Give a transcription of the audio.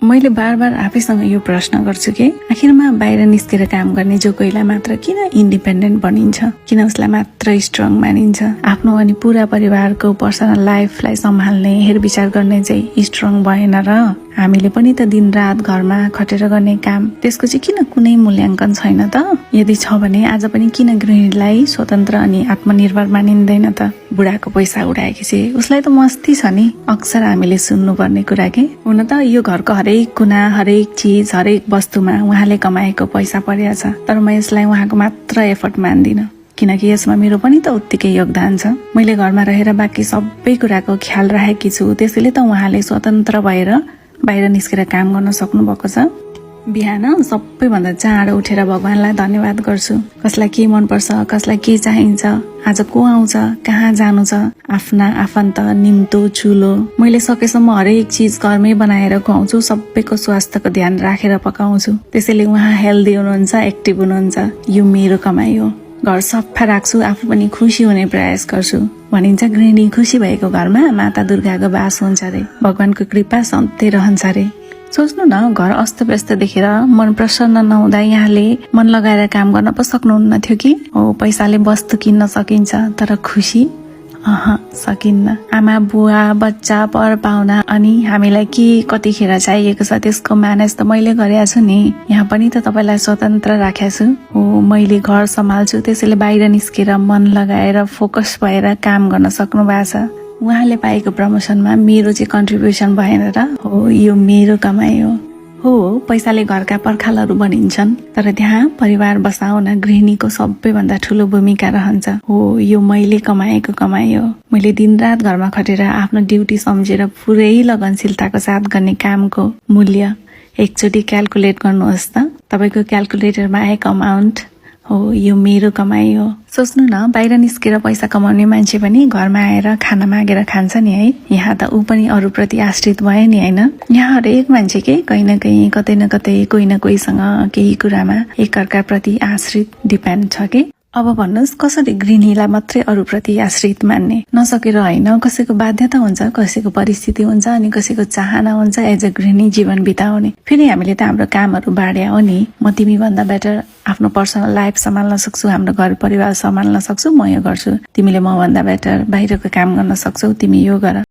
मैले बार बार आफैसँग यो प्रश्न गर्छु कि आखिरमा बाहिर निस्केर काम गर्ने जो कोहीलाई मात्र किन इन्डिपेन्डेन्ट बनिन्छ, किन उसलाई मात्र स्ट्रङ मानिन्छ। आफ्नो अनि पूरा परिवारको पर्सनल लाइफलाई सम्हाल्ने हेरविचार गर्ने चाहिँ स्ट्रङ भएन र हामीले पनि त दिन रात घरमा खटेर गर्ने काम, त्यसको चाहिँ किन कुनै मूल्याङ्कन छैन त। यदि छ भने आज पनि किन गृहिणीलाई स्वतन्त्र अनि आत्मनिर्भर मानिँदैन त। बुढाको पैसा उडाएकी चाहिँ उसलाई त मस्ती छ नि, अक्सर हामीले सुन्नुपर्ने कुरा के। हुन त यो घरको हरेक कुना, हरेक चिज, हरेक वस्तुमा उहाँले कमाएको पैसा परेको छ, तर म यसलाई उहाँको मात्र एफर्ट मान्दिन, किनकि यसमा मेरो पनि त उत्तिकै योगदान छ। मैले घरमा रहेर बाँकी सबै कुराको ख्याल राखेकी छु, त्यसैले त उहाँले स्वतन्त्र भएर बाहिर निस्केर काम गर्न सक्नु भएको छ। बिहान सबैभन्दा चाँडो उठेर भगवानलाई धन्यवाद गर्छु। कसलाई के मनपर्छ, कसलाई के चाहिन्छ, आज को आउँछ, कहाँ जानु छ, आफ्ना आफन्त, निम्तो, चुलो, मैले सकेसम्म हरेक चिज घरमै बनाएर खुवाउँछु। सबैको स्वास्थ्यको ध्यान राखेर पकाउँछु, त्यसैले उहाँ हेल्दी हुनुहुन्छ, एक्टिभ हुनुहुन्छ। यो मेरो कमाई हो। घर सफा राख्छु, आफू पनि खुसी हुने प्रयास गर्छु। भनिन्छ गृहिणी खुसी भएको घरमा माता दुर्गाको बास हुन्छ रे, भगवानको कृपा सधैँ रहन्छ रे। सोच्नु न, घर अस्तव्यस्त देखेर मन प्रसन्न नहुँदा यहाँले मन लगाएर काम गर्न पो सक्नुहुन्न थियो कि। हो, पैसाले वस्तु किन्न सकिन्छ, तर खुसी सकिन्न। आमा बुवा बच्चा पर पाहुना अनि हामीलाई के कतिखेर चाहिएको छ त्यसको म्यानेज त मैले गरेको छु नि। यहाँ पनि त तपाईँलाई स्वतन्त्र राखेको छु। हो, मैले घर सम्हाल्छु, त्यसैले बाहिर निस्केर मन लगाएर फोकस भएर काम गर्न सक्नु भएको छ। उहाँले पाएको प्रमोसनमा मेरो चाहिँ कन्ट्रिब्युसन भएन र। हो, यो मेरो कमाई हो। हो, पैसाले घरका पर्खालहरू बनिन्छन्, तर त्यहाँ परिवार बसाउन गृहिणीको सबैभन्दा ठुलो भूमिका रहन्छ। हो, यो मैले कमाएको कमाई हो। मैले दिनरात घरमा खटेर आफ्नो ड्युटी सम्झेर पुरै लगनशीलताको साथ गर्ने कामको मूल्य एकचोटि क्याल्कुलेट गर्नुहोस् त, तपाईँको क्याल्कुलेटरमा आएको अमाउन्ट। हो, यो मेरो कमाई हो। सोच्नु न, बाहिर निस्केर पैसा कमाउने मान्छे पनि घरमा आएर खाना मागेर खान्छ नि है। यहाँ त ऊ पनि अरूप्रति आश्रित भयो नि होइन। यहाँ हरेक मान्छे के कहीँ न कहीँ, कतै न कतै, कोही न कोहीसँग केही कुरामा एकअर्का प्रति आश्रित डिपेन्ड छ कि। अब भन्नुहोस्, कसरी गृहिणीलाई मात्रै अरूप्रति आश्रित मान्ने? नसकेर होइन, कसैको बाध्यता हुन्छ, कसैको परिस्थिति हुन्छ, अनि कसैको चाहना हुन्छ एज अ गृहिणी जीवन बिताउने। फेरि हामीले त हाम्रो कामहरू बाँड्या हो नि। म तिमी भन्दा बेटर आफ्नो पर्सनल लाइफ सम्हाल्न सक्छु, हाम्रो घर परिवार सम्हाल्न सक्छु, म यो गर्छु। तिमीले म भन्दा बेटर बाहिरको काम गर्न सक्छौ, तिमी यो गर।